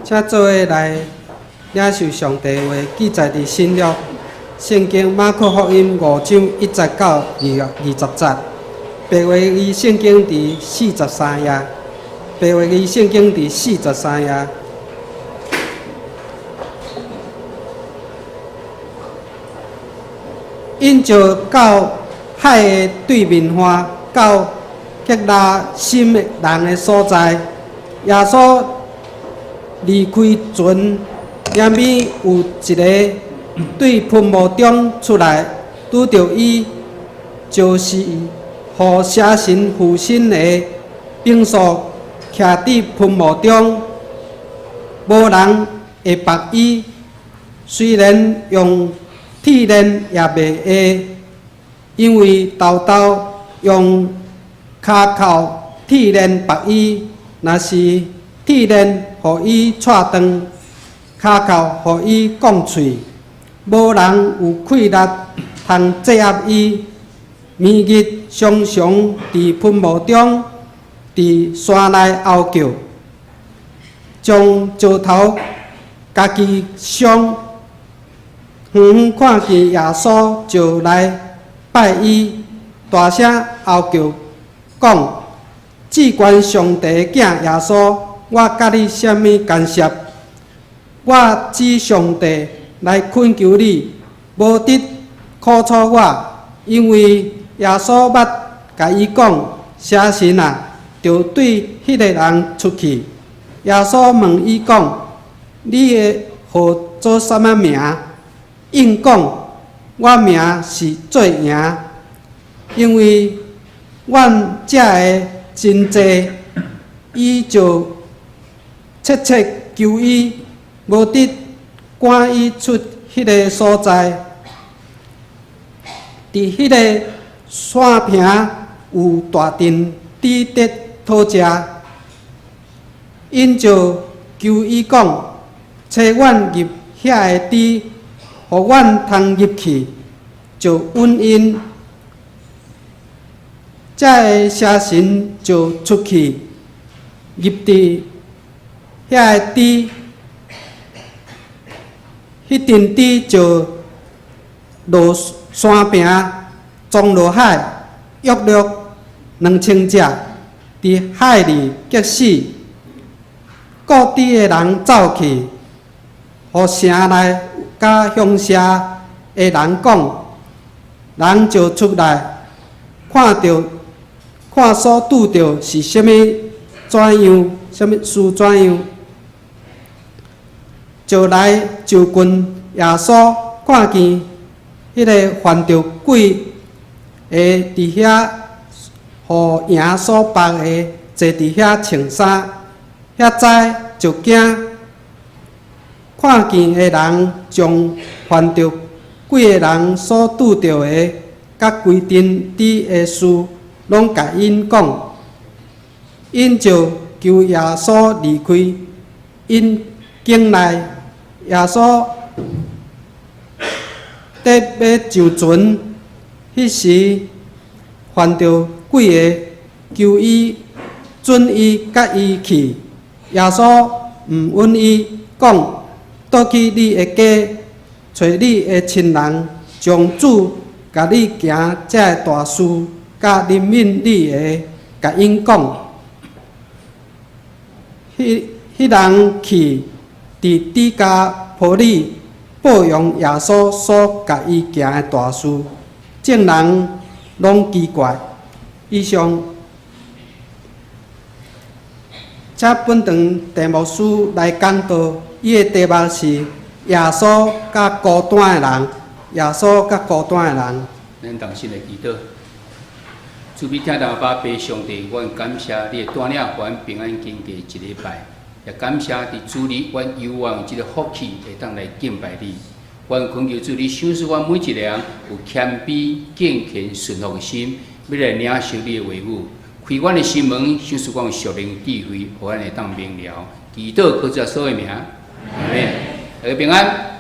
請做伙來領受上帝話，記載佇新約聖經馬可福音五章一節到二十節，白話字聖經佇四十三頁，白話字聖經佇四十三頁。𪜶就到海的對面岸，到革拉森人的所在。耶穌離開船，迎面有一个對墳墓中出來，拄著伊，就是予邪神附身的反數，徛佇墳墓中，無人會縛伊，雖然用鐵鏈也袂會，因為沓沓用跤銬鐵鏈縛伊，若是鐵鏈予伊掣斷，跤銬予伊摃碎，無人有氣力通制壓伊。暝日常常佇墳墓中，佇山內嗷叫，將石頭家己傷。遠遠看見耶穌，就來拜伊，大聲嗷叫講：至懸上帝的囝耶穌，我佮你啥物干涉？我指上帝來懇求你，無得苦楚我，因為耶穌捌共伊講：邪神啊，著對彼個人出去。耶穌問伊講：你的號做啥物名？應講：我名是做營，因為阮遮的真濟。伊就切切求伊，無得趕伊出彼个所在。佇彼个山坪有大陣豬佇討食，𪜶就求伊講：差阮入遐个豬，予阮通入去，就允𪜶。遮个邪神就出去，入佇遐个豬，彼陣豬就落山坪，撞落海，約略2000隻，佇海裡激死。顧豬的人走去，予城內佮鄉下的人講，人就出來，看著看所拄著是啥物怎樣，啥物事怎樣，就來就近耶穌，看見彼个犯著鬼的佇遐，予營所縛的坐佇遐穿衫，遐知就驚。看見的人將犯著鬼的人所拄著的，佮規陣豬的事，攏共𪜶講。𪜶就求耶穌離開𪜶境內。耶穌佇欲上船，彼時犯著鬼的求伊准伊佮伊去。耶穌毋允伊，講：倒去你的家，揣你的親人，將主共你行這个大事，佮憐憫你的，共𪜶講。彼彼人去，佇低加波利報揚耶穌所共伊行的大事，眾人攏奇怪。以上，請本堂鄭牧師來講道，伊的題目是耶穌佮孤單的人，耶穌佮孤單的人。咱同心來祈禱，慈悲疼阿爸父上帝，阮感謝你的帶領，予阮平安經過一禮拜，也感謝佇主日，阮猶原有這个福氣會當來敬拜你。阮懇求主你賞賜阮每一个人有謙卑、敬虔、順服的心，欲來領受你的話語，開阮的心門，賞賜阮有屬靈智慧，予阮會當明了。祈禱靠主耶穌的名，阿們，大家平安。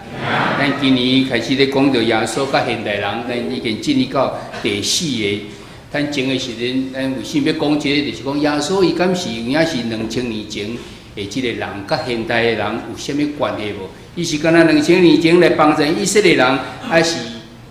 咱今年開始咧講著耶穌佮現代人，咱已經進入到第四个。咱前个時陣，咱為啥欲講這个？就是講耶穌伊敢是有影是2000年前，的這个人，佮現代的人有啥物關係無？伊是敢若兩千年前來幫助以色列人，抑是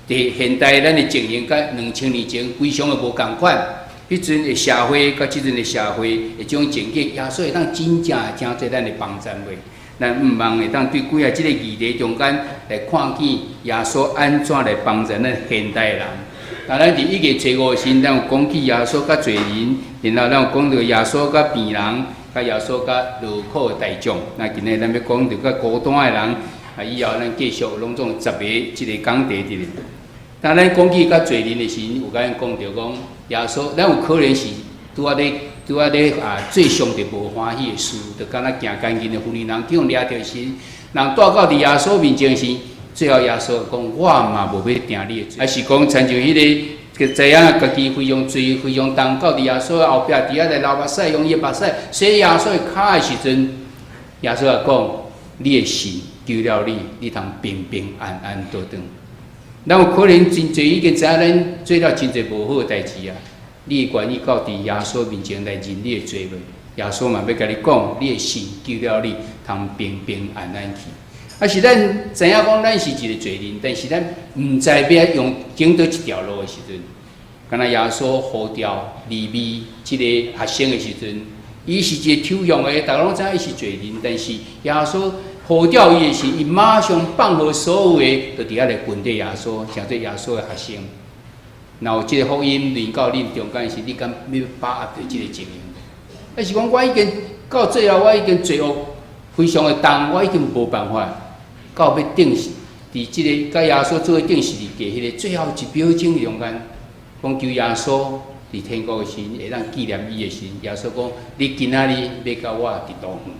佇現代咱的情形佮兩千年前非常的無仝款？彼陣的社會佮這陣的社會的這種情景，耶穌會當真正成做咱的幫贊袂？咱毋望會當對幾仔這个議題中間來看見耶穌按怎來幫助咱現代人。那咱佇1月初5的時，咱有講起耶穌佮罪人，然後咱有講著耶穌佮病人，佮耶穌佮勞苦的大眾。那今日咱欲講著佮孤單的人，啊，以後咱繼續攏總十個這个講題佇咧。當咱講起佮罪人的時，有共咱講著講耶穌，咱有可能是拄仔咧做上帝無歡喜的事，就敢若行姦淫的婦人去予掠著時，人帶到佇耶穌面前時，最後耶穌講：我嘛無欲定你的罪，抑是講親像彼个知影家己非常罪非常重，到佇耶穌的後壁佇遐來流目屎，用伊的目屎洗耶穌的跤的時陣，耶穌就講：你的信救了你，你通平平安安倒轉。咱有可能真濟已經知影咱做了真濟無好的代誌啊！你會願意到佇耶穌面前來認你的罪無？耶穌嘛欲共你講，你的信救了你，通平平安安去。啊，是咱知影講咱是一个罪人，但是咱毋知欲用經佗一條路的時陣，敢若耶穌呼召利未這个學生的時陣，伊是一個抽象的，逐家攏知影伊是罪人，但是耶穌呼召伊的時，伊馬上放予所有的，就佇遐來跟綴耶穌，成做耶穌的學生。若有這个福音臨到恁中間時，你敢欲把握著這个情形？抑是講我已經到最後，我已經罪惡非常的重，我已經無辦法到欲釘佇這个佮耶穌做伙釘十字架彼个最後一秒鐘中間，講求耶穌佇天國的時，會當紀念伊的時，耶穌講：你今仔日欲佮我佇桃園。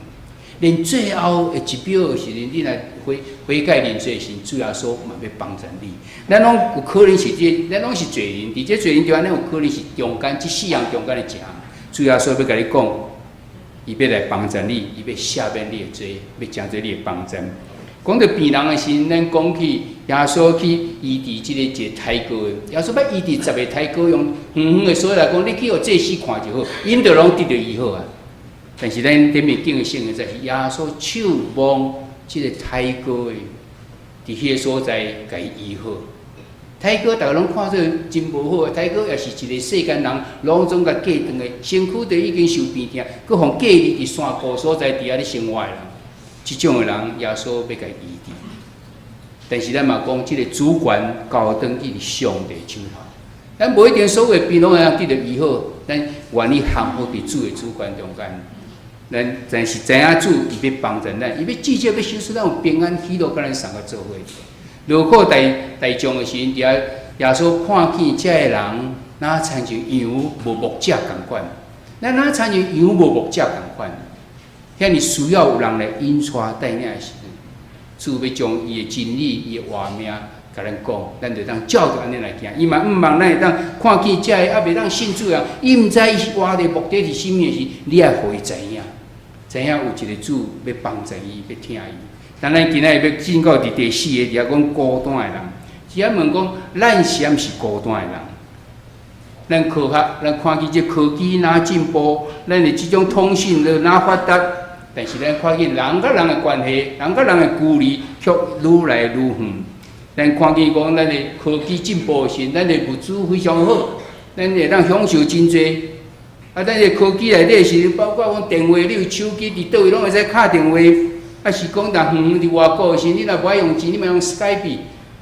連最後的一秒的時陣，你若悔悔改認罪的時，主耶穌嘛欲幫助你。咱攏有可能是這，咱攏是罪人，佇這罪人中間，咱有可能是中間這四樣中間的一項。主耶穌欲共你講，伊欲來幫助你，伊欲赦免你的罪，欲成做你的幫贊。講著病人的時，咱講起耶穌去醫治這个一個胎哥的，耶穌欲醫治十个胎哥，用遠遠的所在來講，你去予祭司看就好，𪜶就攏得著醫好啊。但是咱頂面見的聖經就是耶穌手摸這个胎哥的，佇彼个所在共伊醫好。胎哥逐家攏看做真無好，胎哥也是一个世間人攏總共隔斷的，身軀都已經受病痛，閣予隔離佇山谷所在佇遐咧生活的人，這種的人耶穌欲共醫治。但是咱嘛講，這个主權交轉去上帝手頭，咱無一定所有的病攏會當得著醫好，咱願意降服佇主的主權中間。咱但是知影主伊欲幫助咱，伊欲至少欲使咱有平安喜樂，佮咱相佮做伙。勞苦大大眾的時陣，佇遐耶穌看見這个人，若親像羊無牧者仝款，咱若親像羊無牧者仝款，遐爾需要有人來引帶帶領的時陣，主欲將伊的真理、伊的活命共咱講，咱就當照著按呢來行。伊嘛毋望咱會當看見這个猶未當信主的人，伊毋知伊活的目的是啥物的時，你愛予伊知影，知影有一個主欲幫助伊，欲疼伊。但咱今仔日欲進到佇第四个，佇遐講孤單的人，是愛問講，咱是毋是孤單的人？咱科學，咱看見這科技若進步，咱的這種通訊都若發達，但是咱看見人佮人的關係，人佮人的距離卻愈來愈遠。咱看見講，咱的科技進步時，咱的物資非常好，咱會當享受真濟。啊，咱的科技內底是包括講電話，你有手機佇佗位攏會使敲電話。啊，是講若遠遠佇外國的時，你若無愛用錢，你嘛用 Skype。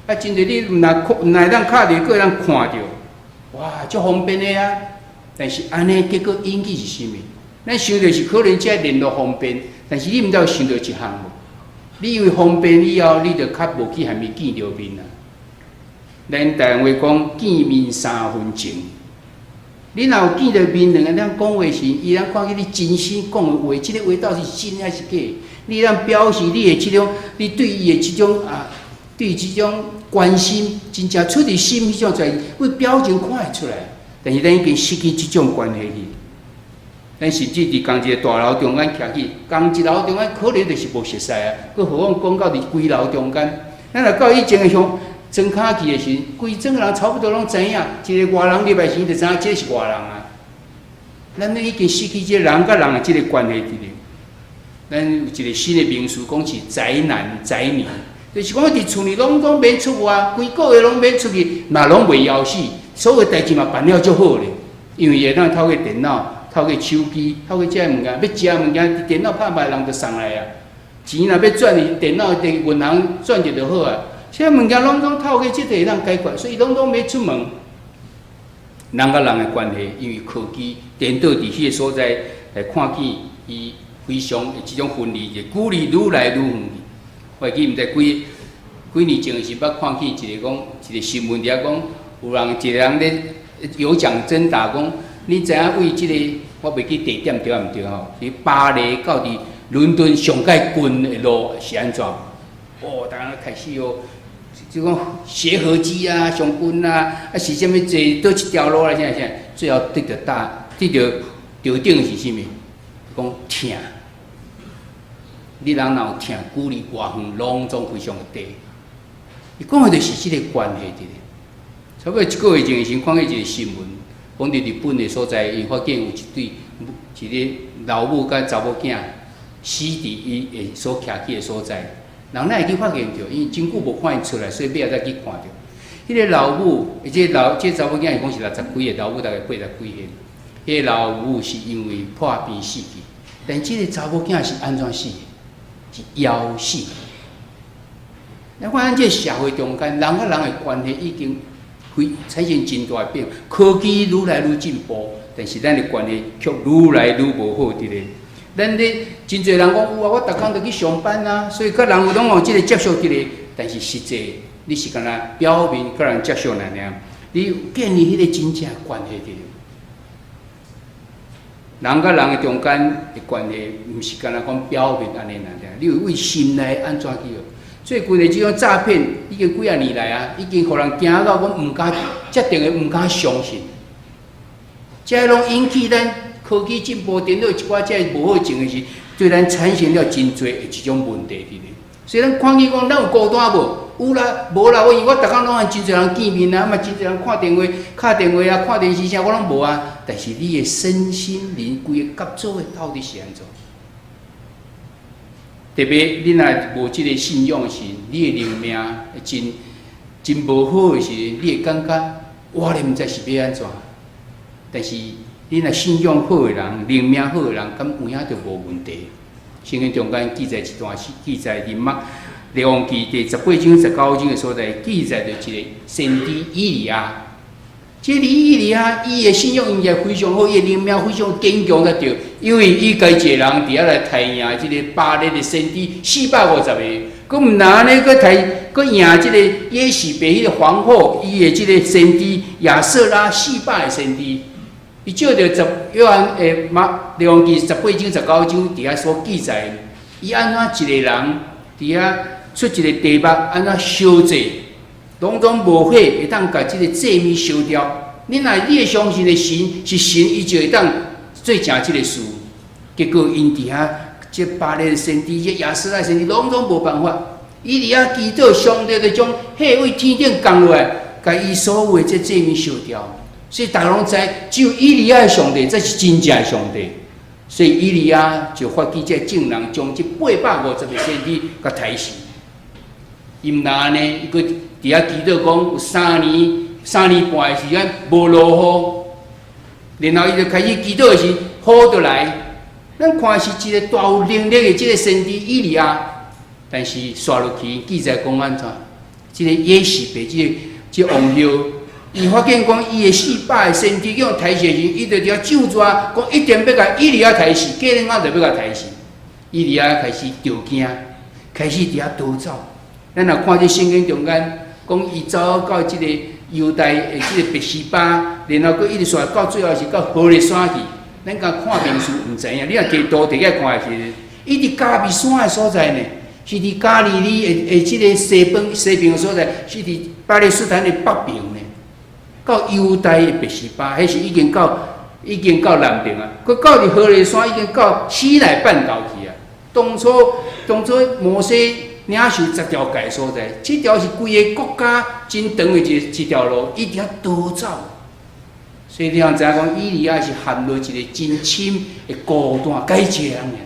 啊，真濟你毋若毋若會當敲電話，閣會當看著，哇，足方便的啊！但是按呢，結果引起是啥物？咱想著是可能這聯絡方便，但是你毋知有想著一項無？你以為方便以後，你就較無去含伊見著面啊？咱台灣話講見面三分情。你若有見著面兩个人講話時，伊通看見你真心講的話，這个話到底是真抑是假？你通表示你的這種，你對伊的這種啊，對這種關心，真正出佇心彼種在，為表情看會出來。但是咱已經失去這種關係去。咱甚至佇仝一个大樓中間徛起，仝一樓中間可能就是無熟似啊，閣何況講到佇規樓中間，咱若到以前的鄉莊跤去的時，規莊人差不多攏知影，一个外人入來時就知影這是外人啊。咱已經失去這人佮人的這个關係佇咧。咱有一个新的名詞，講是宅男宅女，就是講佇厝裡攏總免出外，規個月攏免出去，若攏袂枵死，所有代誌嘛辦了足好咧。因為會當透過電腦、透過手機、透過這个物件，欲食物件，佇電腦拍賣人就送來啊。錢若欲轉去電腦佇銀行轉入就好啊。這物件攏總透過這個會當解決，所以攏總免出門。人佮人的關係，因為科技顛倒佇彼個所在來看見伊非常的這種分離，就距離愈來愈遠去。我會記毋知幾幾年前是捌看見一個講一個新聞佇遐講，有人一個人咧有獎徵答講，你知影為這個我袂記地點對毋對吼？佇巴黎到佇倫敦上蓋近的路是按怎？哦，逐家開始哦。就講協和機啊，上近啊，啊是啥物坐佗一條路啦，啥啥，最後得著大，得著頭頂是啥物？講疼，你人若有疼，距離偌遠，攏總非常短。伊講的就是這个關係佇咧。差不多一個月前時，看見一個新聞，講佇日本的所在，𪜶發現有一對一个老母佮查某囝死佇伊的所徛起的所在。人哪會去發現著？因為真久無看𪜶出來，所以尾仔才去看著。彼个老母，這個老這個查某囝是講是六十幾歲，老母大概八十幾歲。彼个老母是因為破病死去，但這个查某囝是按怎死的？是枵死。咱看咱這个社會中間，人佮人的關係已經非產生真大的變。科技愈來愈進步，但是咱的關係卻愈來愈無好佇咧。咱咧真濟人講有啊，我逐工都去上班啊，所以佮人有攏有這个接觸佇咧。但是實際你是干焦表面佮人接觸爾爾，你有建立彼个真正的關係佇咧。人佮人的中間的關係，毋是干焦講表面按呢爾爾，你有為心內按怎去學？最近的這種詐騙已經幾仔年來啊，已經予人驚到講毋敢這定的毋敢相信。這攏引起咱科技進步，電腦一寡這無好種的是，對咱產生了真濟的這種問題佇咧。所以咱看見講，咱有孤單無？有啦，無啦。我因為我逐工攏和真濟人見面啊，嘛真濟人看電話、敲電話啊、看電視啥，我攏無啊。但是你的身心靈規个合作的到底是按怎？特別你若無這个信仰時，你的靈命真真無好的時，你會感覺我咧毋知是欲按怎。但是你若信仰好的人，靈命好的人，敢有影就無問題。聖經中間記載一段是記載佇馬列王紀第18章19章的所在，記載著一個先知以利亞。這个以利亞，伊的信仰應該非常好，伊的靈命非常堅強才對。因為伊家己一個人佇遐來刣贏這个巴力的先知450個，閣毋但按呢，閣刣閣贏這個耶洗別彼个皇后，伊的這个先知亞舍拉400個先知。伊照著十約翰的馬列王紀18章19章佇遐所記載，伊按怎一個人佇遐出一个題目，按怎燒祭，攏總無火會當共這个祭物燒掉。你若你會相信的神是神，伊就會當做成這个事。結果𪜶佇遐這巴力的先知、這亞舍拉先知，攏總無辦法。伊佇遐祈禱，上帝就將火對天頂降落來，共伊所有的這祭物燒掉。所以逐家攏知，只有以利亞的上帝才是真正的上帝。所以以利亞就發起這眾人將這850個先知共刣死。伊毋但按呢，伊閣佇遐祈禱講，有3年3年半的時間無落雨，然後伊就開始祈禱的時，雨就來。咱看是一個大有能力的這個先知以利亞，但是紲落去記載講按怎？這個耶洗別這个這个王后，伊發現講伊的400個先知叫刣死的時，伊就佇遐咒詛，講一定欲共以利亞刣死，過兩仔就欲共刣死。以利亞開始著驚，開始佇遐逃走。咱若看這聖經中間，講伊走到這个猶大的這个別是巴，然後閣一直紲到最後是到何烈山去。咱敢看面書毋知影，你若摕圖摕起來看的時，伊佇迦密山的所在呢，是佇加利利的這个西邊西邊的所在，是佇巴勒斯坦的北邊呢。到猶大的別是巴，彼是已經到南邊啊。閣到佇何烈山，已經到西奈半島去啊。當初摩西領受十條誡所在，這條是規個國家真長的一條路，伊佇遐逃走。所以你通知影講，以利亞是陷入一個真深的孤單，家己一个人爾。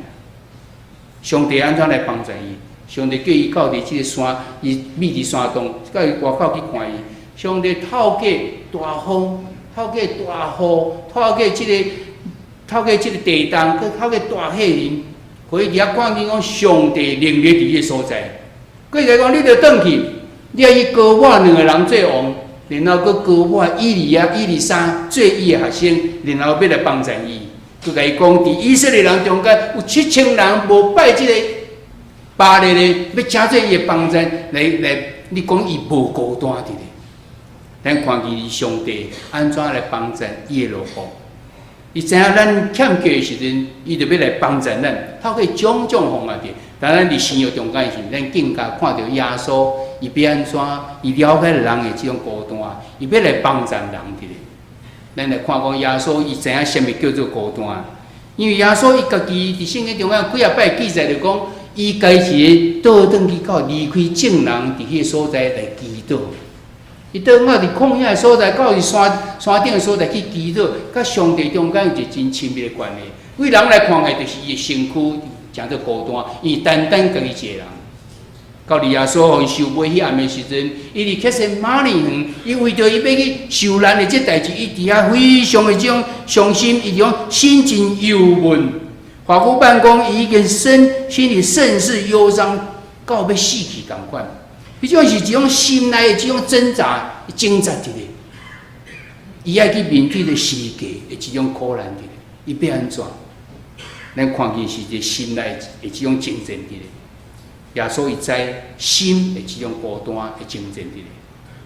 上帝按怎來幫助伊？上帝叫伊到佇這个山，伊覕佇山洞，到伊外口去看伊。上帝透過大風，透過大雨，透過這個地動，閣透過大嚇人，予伊佇遐看見講上帝能力佇彼個所在。閣來講，你著轉去，你愛去膏抹兩个人做王，然後閣膏抹以利亞、以利沙做伊的學生，然後欲來幫助伊。閣共伊講，佇以色列人中間有7000人無拜這个巴力的，欲成做伊的幫助來來，你講伊無孤單佇咧？咱看見上帝按怎來幫助伊的奴僕？伊知影咱欠缺的時陣，伊就欲來幫助咱，透過種種方法佇。但咱佇新約中間時，咱更加看著耶穌，伊欲按怎？伊了解人的這種孤單，伊欲來幫助人佇咧。咱來看講耶穌，伊知影啥物叫做孤單？因為耶穌伊家己佇聖經中間幾仔擺記載著講，伊家己倒轉去到離開眾人佇彼個所在來祈禱。伊倒轉佇曠野的所在，到佇山山頂的所在去祈禱，佮上帝中間有一個真親密的關係。對人來看的，就是伊的身軀誠做孤單，伊單單家己一個人。到佇耶穌予伊收尾彼暗的時陣，伊佇客西馬尼園，伊為著伊欲去受難的這代誌，伊佇遐非常的這種傷心，伊種心真憂悶。華語版講，伊已經身心裡甚是憂傷，到欲死去仝款。彼種是一種心內的這種掙扎、掙扎佇咧。伊愛去面對著十字架的這種苦難佇咧，伊欲按怎？咱看見是一个心內的這種掙扎佇咧。耶穌伊知心的這種孤單的掙扎佇咧。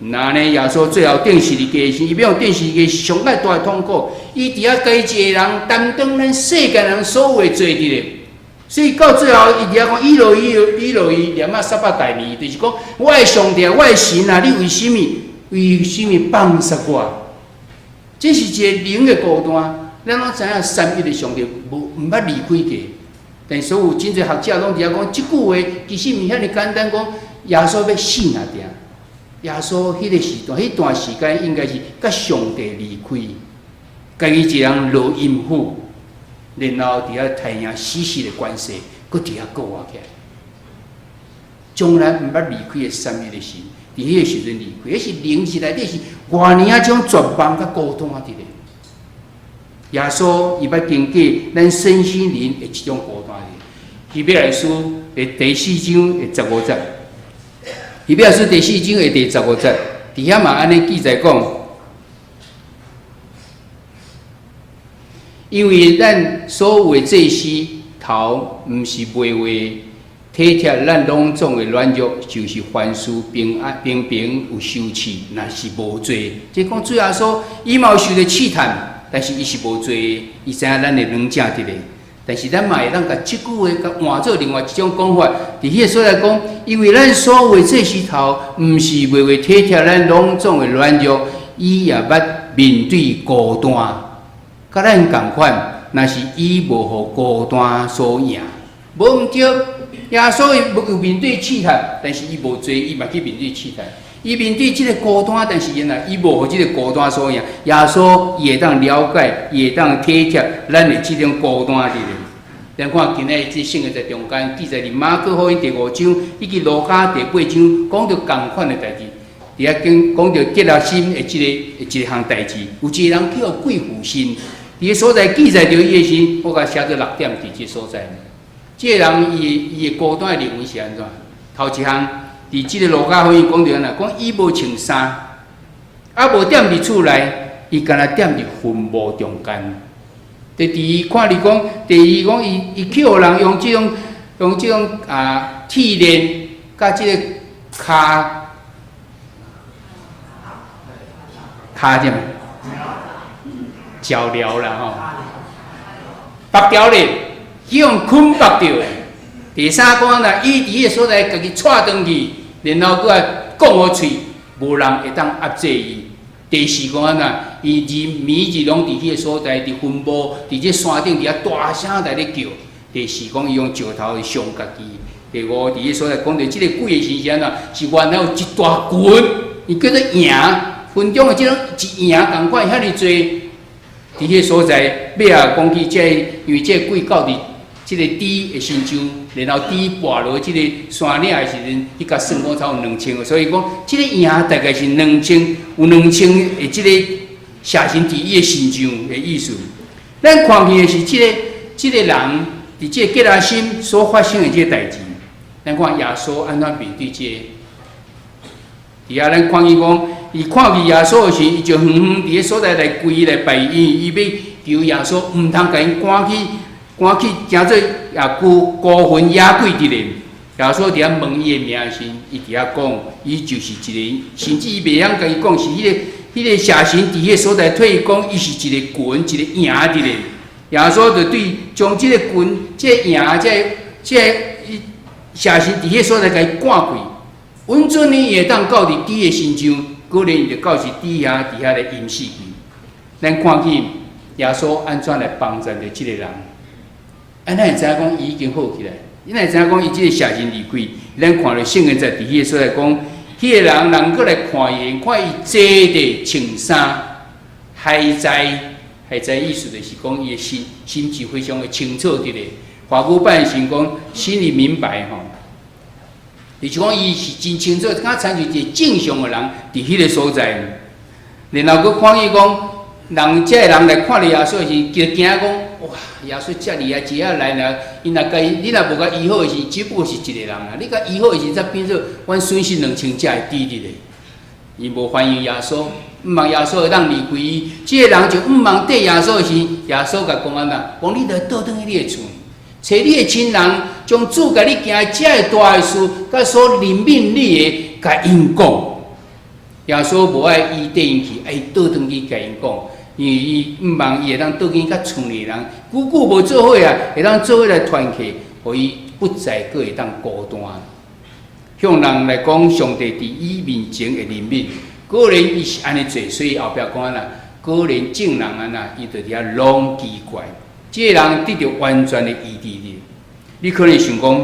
那呢，耶穌最後釘十字架時，伊欲用釘十字架上蓋大的痛苦，伊佇遐家己一個人擔當咱世間人所有的罪佇咧。所以到最後，伊佇遐講：以羅伊，以羅伊，連仔撒巴大尼，就是講我的上帝，我的神啊！你為啥物？為啥物放殺我？這是一个靈的孤單。咱攏知影三一的上帝無毋捌離開過，但所有真濟學者攏佇遐講，這句話其實毋是遐爾簡單，講耶穌欲死爾定。耶穌彼个時段，彼段時間應該是佮上帝離開，家己一个人落陰府，然後佇遐提贏死死的關係，閣佇遐過活起來。從來毋捌離開的三一的神，佇彼个時陣離開，彼是靈是內底是偌爾仔種絕望佮孤單佇咧。耶穌伊捌經過咱身心靈的這種孤單。希伯來書的第四章的十五節，希伯來書第四章的第十五節，佇遐嘛按呢記載講，因為咱所有的祭司頭毋是袂話體貼咱攏總的軟弱，就是凡事平安平平有受試，若是無罪。這講主耶穌伊嘛有受著試探。但是伊是無罪的，伊知影咱的軟弱佇咧。但是咱嘛會當共這句話共換做另外一種講法，佇彼個所在講，因為咱所有的祭司頭，毋是袂話體貼咱攏總的軟弱，伊也捌面對孤單，佮咱仝款，若是伊無予孤單所贏，無毋對。耶穌伊有面對試探，但是伊無罪，伊嘛去面對試探。伊面對這个孤單，但是伊若伊無予這个孤單所贏，耶穌伊會當了解，伊會當體貼咱的這種孤單佇咧。咱看今仔日這聖經在中間記載佇馬可福音第五章以及路加第八章，講著仝款的代誌。佇遐經講著結了心的這个一項代誌，有一个人叫鬼附身，佇个所在記載著伊的時，我共寫做六點佇這所在。這个人伊的孤單的認為是按怎？頭一項。佇這个路加福音講著按怎？講伊無穿衫，啊無踮佇厝內，伊干焦踮佇墳墓中間。第二看你講，第二講伊伊去予人用這種用這種啊鐵鏈，佮這个跤跤啥物？腳鐐啦吼，縛牢咧，去予捆縛著的。第三講啦，伊佇彼个所在家己掣轉去。然後閣來講予喙，無人會當壓制伊。第四講按怎，伊日暝日攏佇彼个所在，佇墳墓，佇這山頂，佇遐大聲佇咧叫。第四講，伊用石頭去傷家己。第五，佇彼所在講著這个鬼的時是按怎，是原來有一大群，伊叫做營，群眾的這種一營仝款遐爾濟。佇彼个所在，尾仔講起這个，因為這个鬼到佇這這个豬的身上，然後豬跋落這个山嶺的時陣，彼共算講差有兩千個，所以講這个營大概是兩千，有兩千的這个邪神佇伊的身上的意思。咱看見的是這个人佇這个革拉森所發生的這个代誌。咱看耶穌按怎面對這个。佇遐咱看見講，伊看見耶穌的時，伊就遠遠佇个所在來跪來拜伊，伊欲求耶穌毋通共𪜶趕去，趕去成做也孤孤魂野鬼佇咧。耶穌佇遐問伊的名時，伊佇遐講，伊就是一个，甚至伊袂曉共伊講是彼个邪神佇彼个所在替伊講，伊是一个群，一个營佇咧。耶穌就對將這个群、這个營、這個邪神佇彼个所在共伊趕開。允准伊會當到佇豬的身上，果然伊就到是豬遐佇遐咧淹死去。咱看見耶穌按怎來幫助著這个人？啊，咱會知影講伊已經好起來，你會知影講伊這个邪神離開。咱看著聖經在佇彼個所在講，彼個人人閣來看伊，看伊坐佇穿衫，還在還在意思就是講伊的心心智非常的清楚佇咧。華語版是講心裡明白吼。就是講伊是真清楚，敢親像一個正常的人佇彼個所在。然後閣看見講，人這个人來看著耶穌時，就驚講：哇！耶穌遮厲害，這下來呢，伊若共伊，你若無共醫好的時，只不過是一個人啊！你共醫好的時，才變做阮損失2000隻的豬佇咧。伊無歡迎耶穌，毋望耶穌會當離開伊。這个人就毋望綴耶穌的時，耶穌共講按怎？講你著倒轉去你的厝，揣你的親人，將主共你行的遮爾大的事，佮所憐憫你的，共𪜶講。耶穌無愛伊綴𪜶去，愛伊倒轉去共𪜶講，因為伊毋望伊會當倒轉去佮厝內人，久久無做伙啊，會當做伙來團契，予伊不再閣會當孤單。向人來講，上帝佇伊面前的憐憫，果然伊是按呢做，所以後壁講按怎，果然眾人按怎，伊就佇遐攏奇怪，這个人得著完全的醫治哩。你可能想講，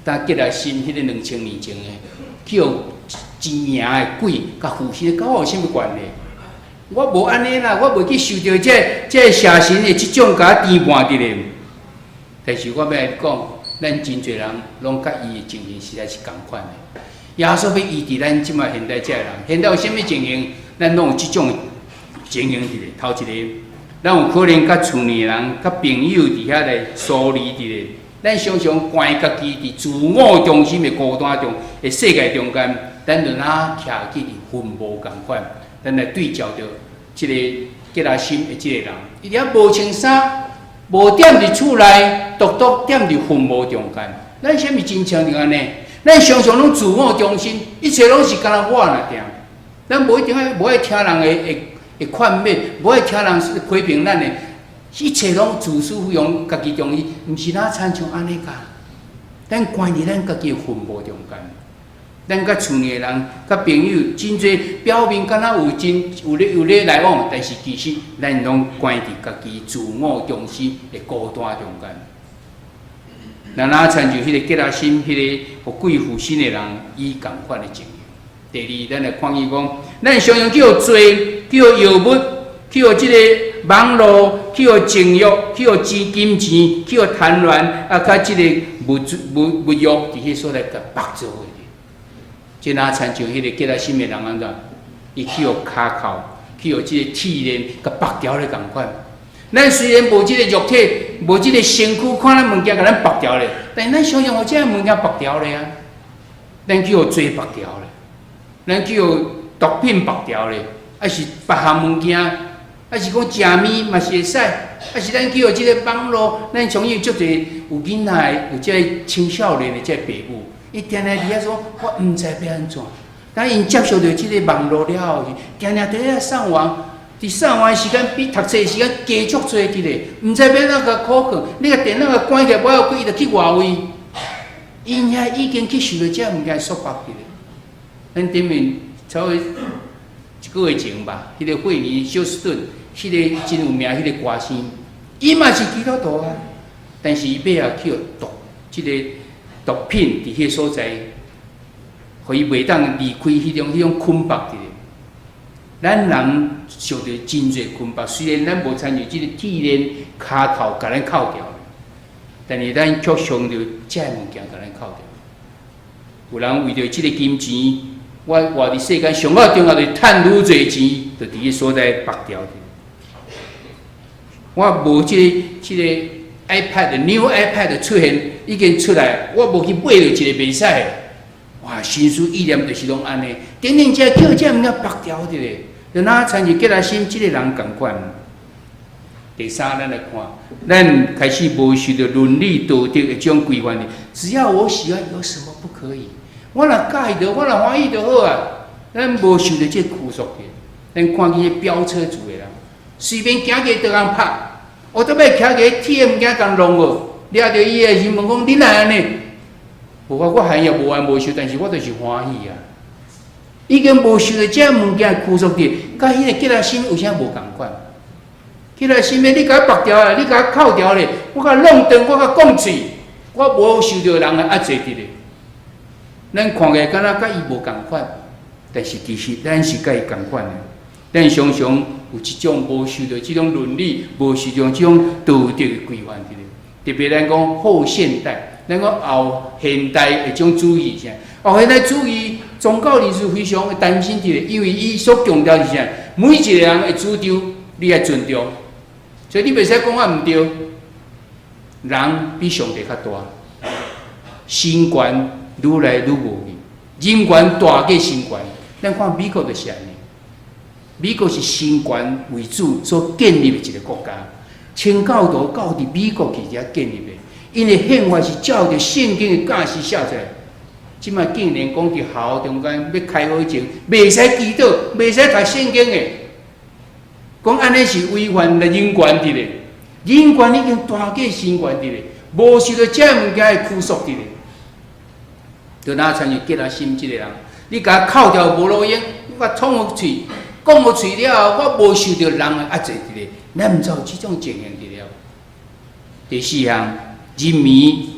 當革拉森彼个2000年前的，去予一營的鬼共附身，佮我有啥物關係？我無按呢啦，我袂去受著這个邪神的這種共我填滿佇咧。但是我欲來講，咱真濟人攏佮伊的情形實在是仝款的。耶穌欲醫治咱這擺現代這个人，現代有啥物情形？咱攏有這種情形佇咧。頭一个，咱有可能佮厝內人、佮朋友佇遐來疏離佇咧。咱常常關家己佇自我中心的孤單中的世界中間，咱就若徛去佇墳墓仝款，咱來對照著這个革拉森的這个人，伊遐無穿衫，無踮佇厝內，獨獨踮佇墳墓中間。咱啥物真像就按呢？咱常常攏自我中心，一切攏是干焦我爾定。咱無一定愛無愛聽人的勸勉，無愛聽人批評咱的，一切攏自私用家己中心，毋是哪親像按呢㗎？咱關佇咱家己的墳墓中間，咱佮厝內的人、佮朋友，真濟表面敢若有真有咧來往，但是其實咱攏關佇家己自我中心的孤單中間。若若親像彼個革拉森，彼個予鬼附身的人，伊仝款的情形。第二，咱來看見講，咱常常去予罪，去予藥物，去予這个網路，去予情慾，去予錢金錢，去予貪婪，啊，佮這個物物物慾，佇彼所在共縛做伙。這若親像彼個革拉森的人按怎？伊去予跤銬，去予這个鐵鏈，共縛牢咧仝款。咱雖然無這个肉體，無這个身軀，看咱物件共咱縛牢咧，但是咱常常予這个物件縛牢咧啊。咱去予罪縛牢咧，咱去予毒品縛牢咧，抑是別項物件，抑是講食物嘛是會使，抑是咱去予這个網路，咱常有足濟有囡仔的，有這个青少年的這个爸母，伊定定佇遐說，我毋知欲按怎。當𪜶接觸著這个網路了後，定定佇遐上網。佇上網的時間比讀冊的時間加足濟佇咧，毋知欲按怎共考課，你共電腦共關起來，無要緊，伊就去外圍。𪜶遐已經去受著這个物件束縛佇咧。咱頂面差不多一個月前吧，彼個惠妮休斯頓，彼個真有名彼個歌星，伊嘛是基督徒啊，但是伊尾仔去予毒，這个毒品佇彼個所在，予伊袂當離開彼種捆綁佇咧。咱人受著真濟捆綁，雖然咱無親像這个鐵鏈跤銬共咱銬牢，但是咱卻想著這个物件共咱扣著。有人為著這个金錢，我活佇世間上較重要就是趁愈濟錢，就佇彼所在縛牢著。我無這个 iPad new iPad 出現已經出來，我無去買著一个袂使。哇！心思意念就是攏按呢，等等這叫這物件縛牢著咧，就若親像結拉心這个人仝款。第三，咱來看，咱開始無受著倫理道德的這種規範的。只要我喜歡，有什麼不可以？我若佮意著，我若歡喜就好啊。咱無受著這個拘束的。咱看見彼飆車族的人，隨便行過就共拍，我都欲騎個鐵的物件共弄落，掠著伊的時問講你哪按呢？無啊，我還也無冤無仇，但是我就是歡喜啊。已經無受著這物件拘束的，佮彼個結拉心有啥無仝款？結拉心的，你共我縛牢啊，你共我扣牢咧，我共弄斷，我共講喙，我無受著人的壓制佇咧。咱看起來敢若佮伊無仝款，但是其實咱是佮伊仝款的。咱常常有這種無受著這種倫理，無受著這種道德的規範佇咧。特別咱講後現代，咱講後現代的這種主義啥？後現代主義宗教人士非常會擔心佇咧，因為伊所強調是啥？每一個人的主張，你愛尊重，所以你袂使講我毋對。人比上帝較大，神權愈來愈無去，人權大過神權。咱看美國就是按呢，美國是神權為主所建立的一個國家，清教徒到佇美國去遮建立的，𪜶的憲法是照著聖經的教示寫出來。這擺竟然講佇學校中間欲開課前，袂使祈禱，袂使讀聖經的，講按呢是違反了人權佇咧，人權已經大過神權佇咧，無受著這物件的拘束佇咧。就若親像結拉心這个人，你共我扣牢無路用，我創予喙，講予喙了後，我無受著人的壓制佇咧，咱毋知有這種情形佇了。第四項，人民，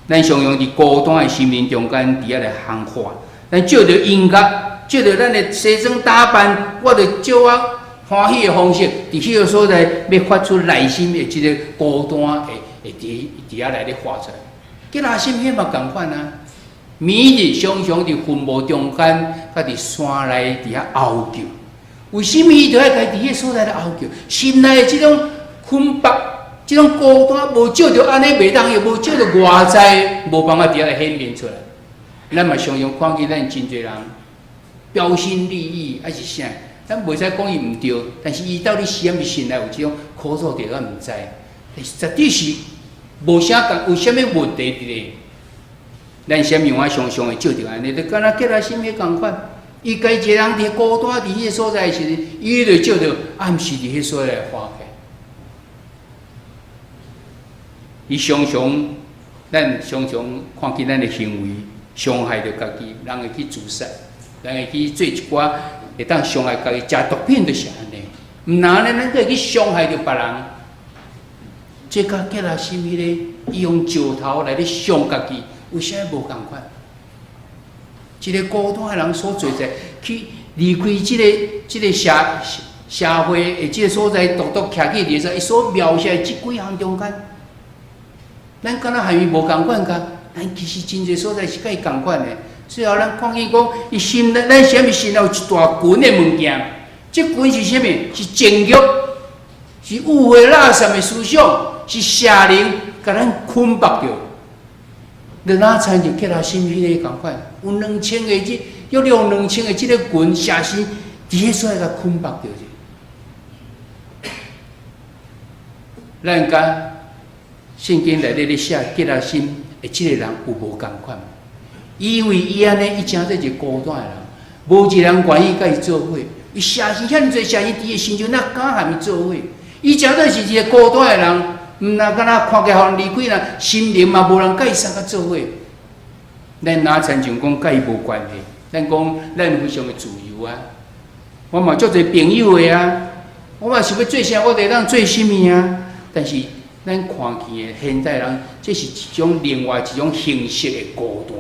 咱常常佇孤單的心靈中間佇遐來喊話，咱藉著音樂，藉著咱的西裝打扮，我就照我歡喜的方式，佇彼個所在欲發出內心的這个孤單，會佇遐來咧發出來。結拉心彼嘛仝款啊，每日常常佇墳墓中間，佮佇山內佇遐哀叫。為啥物伊就愛共佇彼個所在來哀叫？心內的這種捆綁，這種孤單，無藉著按呢袂當，又無藉著外在，無辦法佇遐來顯明出來。咱嘛常常看見咱真濟人標新立異，抑是啥？咱袂使講伊毋對，但是伊到底是毋是心內有這種苦楚佇，咱毋知。但是絕對是無啥共，有啥物問題佇咧？咱啥物我常常會藉著按呢，就敢若結拉心彼仝款。伊家一個人佇孤單佇彼個所在時，伊就藉著暗時佇彼個所在發起。伊常常，咱常常看見咱的行為傷害著家己，人會去自殺，人會去做一寡會當傷害家己，食毒品就是按呢。毋若按呢，咱閣會去傷害著別人。這佮結拉心彼个，伊用石頭來咧傷家己，有啥無仝款？一個孤單的人所做者，去離開這個社會的這個所在，獨獨徛起來時，伊所描寫的這幾項中間，咱敢若和伊無仝款㗎？咱其實真濟所在是佮伊仝款的。最後咱看見講，伊心內，咱啥物心內有一大群的物件，這群是啥物？是情欲，是污穢垃圾的思想，是邪靈，共咱捆綁著。你若親像結拉心彼个仝款，有兩千个這約兩兩千个這个群邪神，佇彼所在共捆綁著者。咱佮聖經內底咧寫結拉心的這个人有無仝款？因為伊按呢，伊成做一個孤單的人，無一個人願意佮伊做伙。伊邪神遐爾濟邪神佇伊身上，哪敢和伊做伙？伊成做是一個孤單的人。毋若敢若看起來予人離開人，心靈嘛無人佮伊相佮做伙。咱若親像講佮伊無關係，咱講咱非常的自由啊。我嘛足濟朋友的啊，我嘛想欲做啥，我就會當做啥物啊。但是咱看見的現代人，這是一種另外一種形式的孤單。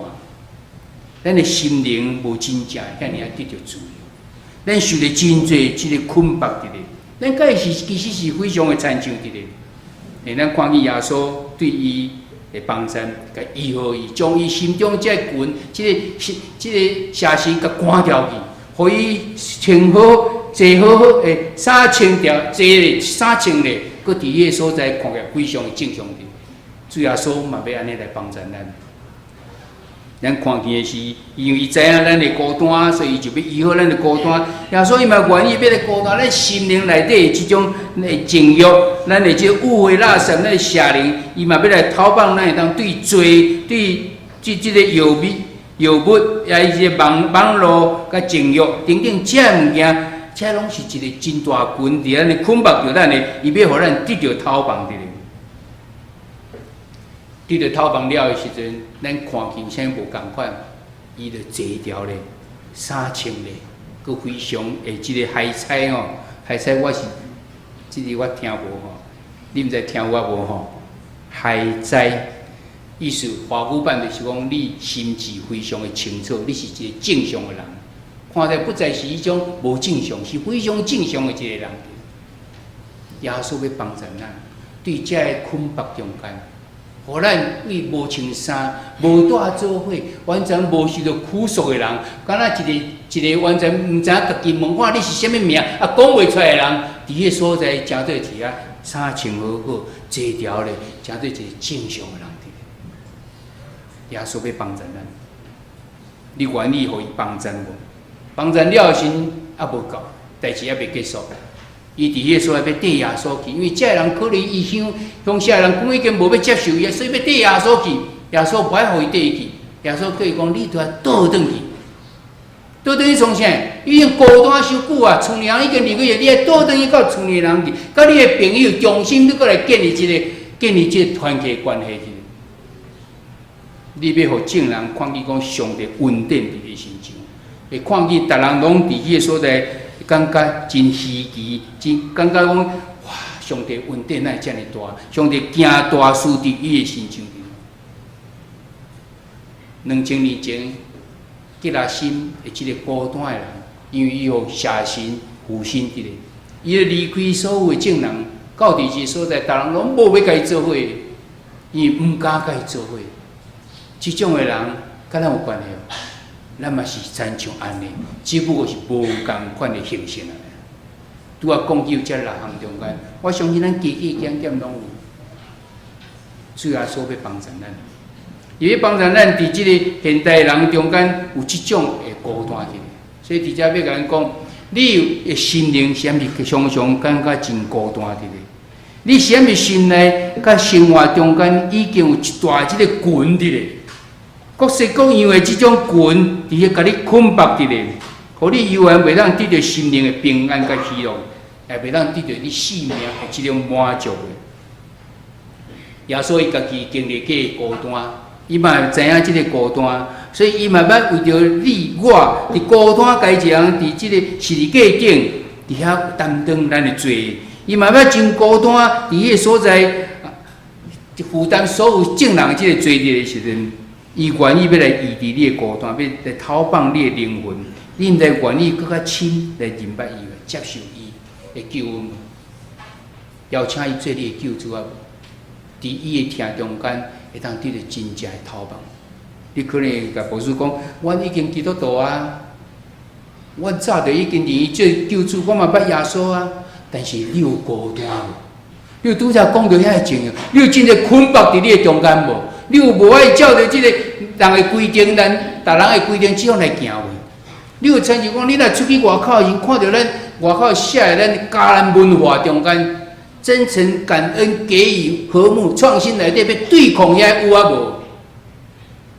咱的心靈無真正遐爾仔得著自由，咱受著真濟這个捆綁佇咧。咱佮伊是其實是非常的親像佇咧。咱看見耶穌對伊會幫贊，共醫好伊，將伊心中這个群，這個邪神共趕掉去，予伊穿好、坐好好，會衫穿掉，坐咧衫穿咧，閣佇彼個所在看起來非常的正常的。主耶穌嘛欲按呢來幫贊咱。咱看見的是，因為伊知影咱的孤單，所以伊就欲醫好咱的孤單。耶穌伊嘛願意欲來孤單，咱心靈內底的這種的情欲，咱的這個污穢垃圾，咱的邪靈，伊嘛欲來討放咱會當對罪、對這個藥物，抑是網絡佮情欲等等這物件，這攏是一個真大群佇咱的捆縛著咱的，伊欲予咱得著討放佇咧。得著討放了的時陣，咱看見啥物無仝款，伊就坐牢咧，衫穿咧，閣非常的這個海彩吼，海彩我是這個我聽無吼，你毋知聽有抑無吼？海彩意思華語版就是講你心智非常的清楚，你是一個正常的人，看起來不再是彼種無正常，是非常正常的一個人。耶穌欲幫助咱，對這个捆縛中間，予咱對無穿衫、無蹛做伙，完全無受著拘束的人，敢若一个一个完全毋知影家己問我你是啥物名，啊講袂出來的人，佇彼个所在成做一個衫穿好好、坐牢咧，成做一個正常的人。耶穌欲幫助咱，你願意予伊幫助無？幫助了時，猶無夠，代誌猶未結束。伊佇彼个所在欲綴耶穌去，因為這个人可能伊鄉下人講已經無欲接受伊，所以欲綴耶穌去。耶穌無愛予伊綴去，耶穌叫伊講：你著愛倒轉去，倒轉去創啥？已經孤單傷久啊，厝裡人已經離開，你愛倒轉去到厝裡人去，佮你的朋友重新閣來建立這個團契關係去。你欲予眾人看見講上帝恩典佇你身上，會看見逐人攏佇彼个所在，感覺真稀奇，真感覺講哇！上帝恩典哪會遮爾大？上帝行大事佇伊的身上。2000年前，吉拉森的這個孤單的人，因為伊予邪神附身佇咧，伊離開所有的眾人，到佇一个所在，逐人攏無欲共伊做伙，伊毋敢共伊做伙。這種的人，佮咱有關係無？咱嘛是親像按呢，只不過是無仝款的形式啊。拄仔講究這六項中間，我相信咱加加減減攏有。主耶穌欲幫助咱，伊欲幫助咱佇這个現代人中間有這種的孤單佇咧。所以佇遮欲共咱講，你的心靈是毋是常常感覺真孤單佇咧？你是毋是心內佮生活中間已經有一大這个群佇咧？各式各樣的這種群，佇咧共你捆縛佇咧，予你猶原袂當得著心靈的平安佮喜樂，也袂當得著你生命的這種滿足的。耶穌伊家己經歷過孤單，伊嘛知影這个孤單，所以伊嘛欲為著你我佇孤單家一人佇這個十字架頂，佇遐擔當咱的罪，伊嘛捌真孤單佇彼个所在負擔所有眾人這个罪孽的時陣。伊願意欲來醫治你的孤單，欲來討放你的靈魂。你毋知願意閣較深來認捌伊，接受伊的救恩，邀請伊做你的救主啊！佇伊的疼中間，會當得著真正的討放。你可能會共牧師講，阮已經基督徒啊，阮早就已經認伊做救主，我嘛捌耶穌啊。但是你有孤單無？你有拄才講著遐个情形，你有真濟捆縛佇你的中間無？你有無愛照著這个人的規定，咱逐人的規定這樣來行無？你有親像講，你若出去外口時，看著咱外口寫的咱迦南文化中間，真誠感恩給予和睦創新內底欲對抗遐有抑無？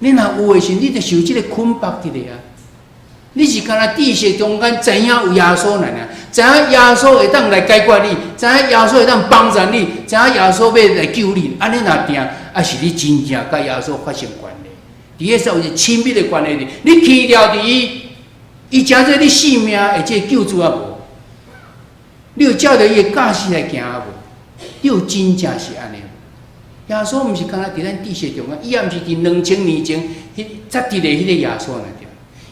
你若有的時，你就受這个捆縛佇咧啊！你是干焦知識中間知影有耶穌爾爾，知影耶穌會當來解決你，知影耶穌會當幫助你，知影耶穌欲來救你，按呢若定，抑是你真正佮耶穌發生關係？佇彼時有一個親密的關係哩，你倚牢佇伊，伊成做你性命的這個救主抑無？你有照著伊的教示來行抑無？你有真正是按呢？耶穌毋是干焦佇咱知識中間，伊也毋是佇2000年前彼扎佇咧彼個耶穌爾爾。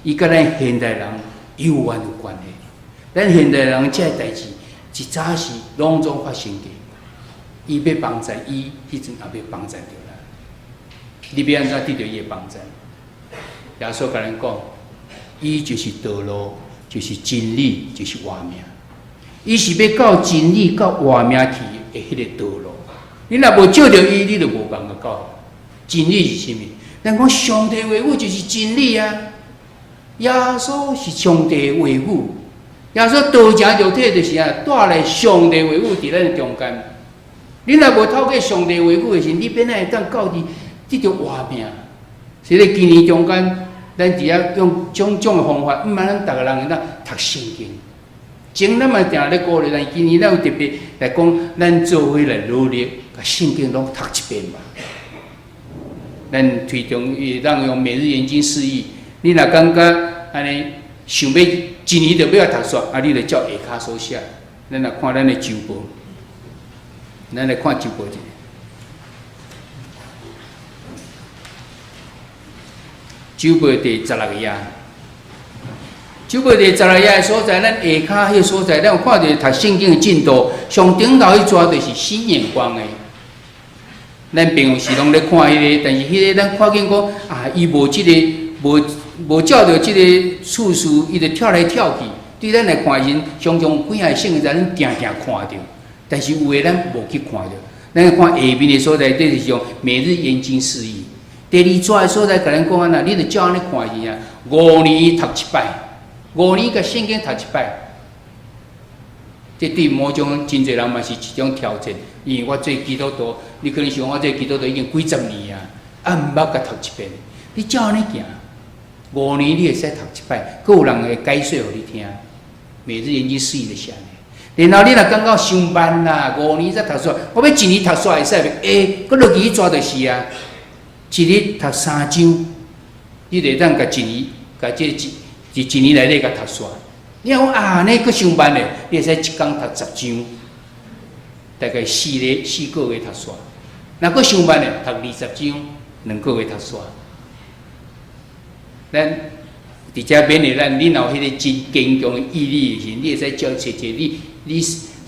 伊佮咱現代人猶原有關係。咱現代人這个代誌，一早時攏總發生過。伊欲幫助伊，彼陣也欲幫助著咱。你欲按怎得著伊的幫贊？耶穌共咱講，伊就是道路，就是真理，就是活命。伊是欲到真理、到活命去的彼个道路。你若無藉著伊，你就無辦法到。真理是啥物？咱講上帝話語就是真理啊！耶穌是上帝話語，耶穌道成肉體就是啊，帶來上帝話語佇咱中間。你若無透過上帝話語的時，你欲按怎會當到佇得著活命？所以今年中間，咱佇遐用種種的方法，毋瞞咱逐个人會當讀聖經。前咱嘛定咧鼓勵，但是今年咱有特別來講，咱做伙來努力，共聖經攏讀一遍嘛。咱推動會當用每日研經釋義，你若感覺按呢想欲一年就欲共讀煞，啊，你就照下跤所寫。咱來看咱的週報，咱來看週報一下。週報第16頁，週報第16頁的所在，咱下跤彼个所在，咱有看著讀聖經的進度，上頂頭彼逝就是新眼光的。咱平常時攏咧看彼个，但是彼个咱看見講啊，伊無這個，無無照著這個次序，伊就跳來跳去。對咱來看時，常常幾項聖經咱定定看著，但是有的咱無去看著。咱看下面的所在，這就是用每日研經釋義。第二逝的所在，共咱講按怎，你著照按呢看伊啊，五年讀一擺，五年共聖經讀一擺。這對某種真濟人嘛是一種挑戰，因為我做基督徒，你可能想我做基督徒已經幾十年啊，啊毋捌共讀一遍。你照按呢行，五年你會使讀一擺，閣有人會解說予你聽。每日研經釋義就是按呢。然後你若感覺傷慢啦，五年才讀煞，我欲一年讀煞會使袂？會，閣落去彼逝就是啊。一日讀三章，你就會當共一年，共這一一年內底共讀煞。你若講啊，按呢閣傷慢咧，你會使一工讀10章，大概4個月讀煞。若閣傷慢咧，讀20章，2個月讀煞。咱佇遮勉勵咱，你若有彼个真堅強的毅力的時，你會使照揣一個你你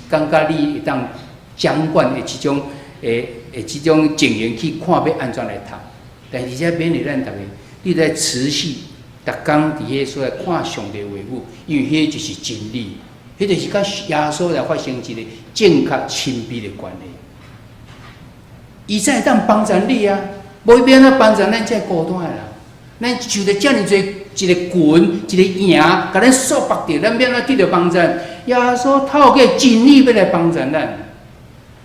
感覺你會當掌管的這種的這種情形去看欲按怎來讀。但是遮勉勵咱逐个，你在持續逐工佇彼个所在看上帝話語，因為彼個就是真理，彼就是佮耶穌來發生一個正確親密的關係。伊才會當幫助你啊，無伊欲按怎幫助咱這孤單的人？咱受著遮爾濟一個群、一個營，共咱束縛著，咱欲按怎得著幫助？耶穌透過真理欲來幫助咱。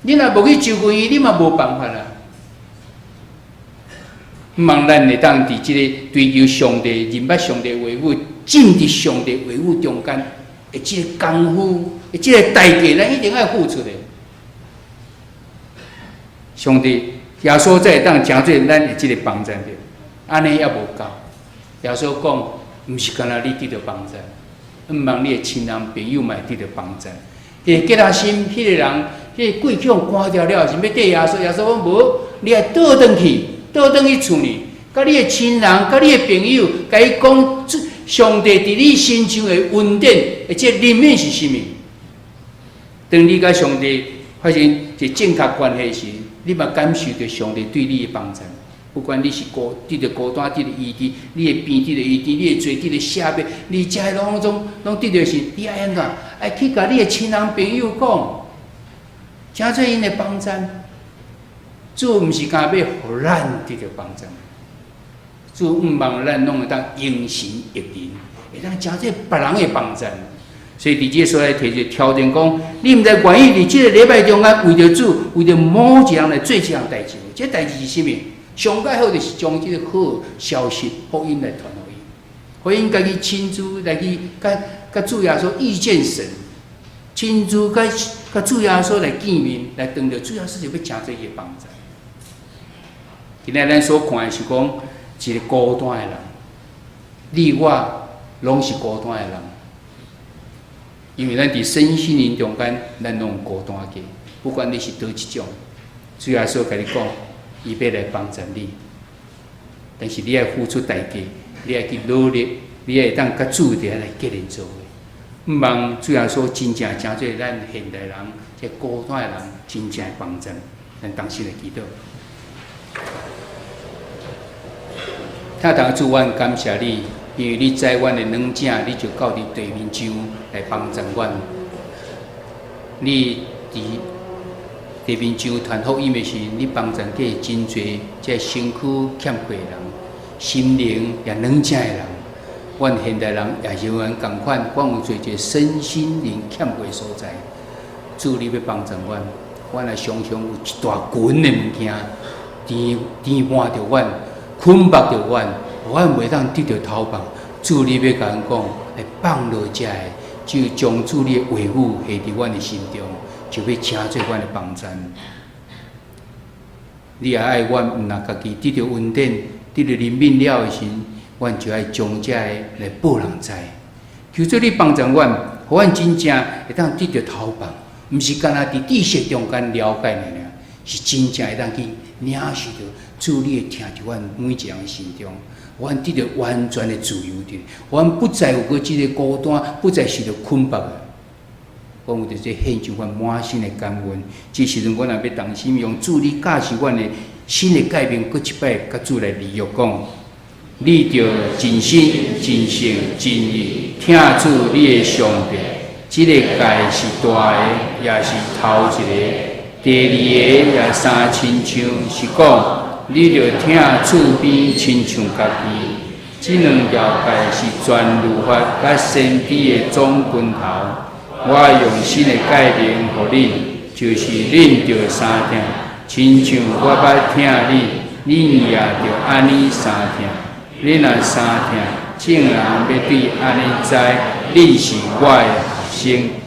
你若無去就近伊，你嘛無辦法啦。望咱會當佇這個追求上帝、認捌上帝話語、進佇上帝話語中間的這個功夫、的這個代價，咱一定愛付出的。上帝耶穌才會當成做咱的這個幫助者，按呢猶無夠。耶穌講，毋是干焦你得著幫助，毋望你的親人朋友嘛會得著幫助。彼個結拉心，彼個人，彼個鬼去予趕掉了，是欲綴耶穌。耶穌講無，你愛倒轉去。倒轉去厝裡，佮你的親人、佮你的朋友，共伊講，上帝佇你身上的恩典，的這個恩典是啥物？當你佮上帝發生一個正確關係時，你嘛感受著上帝對你的幫助。不管你是孤，得著孤單，得著醫治，你的病得著醫治，你的罪得著赦免，你這些攏總攏得著時，你愛按怎？愛去共你的親人朋友講，誠濟𪜶的幫助。主毋是干焦欲予咱得著幫助，主毋望咱攏會當榮神益人，會當成做別人的幫助。所以佇這個所在提一個挑戰，講你毋知願意佇這個禮拜中間為著主，為著某一人來做這項代誌。這代誌是啥物？上蓋好就是將這個好消息福音來傳予伊，予𪜶家己親自來去佮佮主耶穌遇見神，親自佮佮主耶穌來見面，來當著主耶穌就欲成做伊的幫助。今仔咱所看的是講一個孤單的人，你我攏是孤單的人，因為咱佇身心靈中間，咱攏有孤單過。不管你是佗一種，主耶穌共你講，伊欲來幫助你，但是你愛付出代價，你愛去努力，你愛會當佮主佇遐來結連做伙。毋望主耶穌真正成做咱現代人，這孤單的人真正的幫助。咱同心來祈禱。疼痛的主，阮感謝你，因為你知阮的軟正，你就到佇地面上來幫助阮。你佇地面上傳福音的時，你幫助過真濟這身軀欠缺的人，心靈也軟正的人。阮現代人也是阮仝款，阮有濟濟身心靈欠缺的所在。主，你欲幫助阮，阮也常常有一大群的物件，填填滿著阮，捆縛著阮，阮袂當得著透放。主，你欲共阮講，會放落遮的，只有將主你的話語下佇阮的心中，就欲成做阮的幫贊。你也愛阮，毋若家己得著恩典，得著憐憫了的時，阮就愛將這个來報人知。求主你幫助阮，予阮真正會當得著透放，毋是干焦佇知識中間了解爾爾，是真正會當去領受著主你的疼佇阮每一個人心中，阮得著完全的自由佇，阮不再有閣這个孤單，不再受著捆縛。阮為著這獻上阮滿心的感恩。這時陣，阮若欲同心用主你教示阮的新的誡命，閣一擺共主來立約講：你著盡心、盡性、盡意疼主你的上帝。這个誡是大的，也是頭一个。第二个也相親像，是講你著疼厝邊親像家己。這兩條誡是全律法佮先知的總根頭。我用新的誡命予恁，就是恁著相疼，親像我捌疼恁，恁也著按呢相疼。恁若相疼，眾人欲對按呢知，恁是我的學生。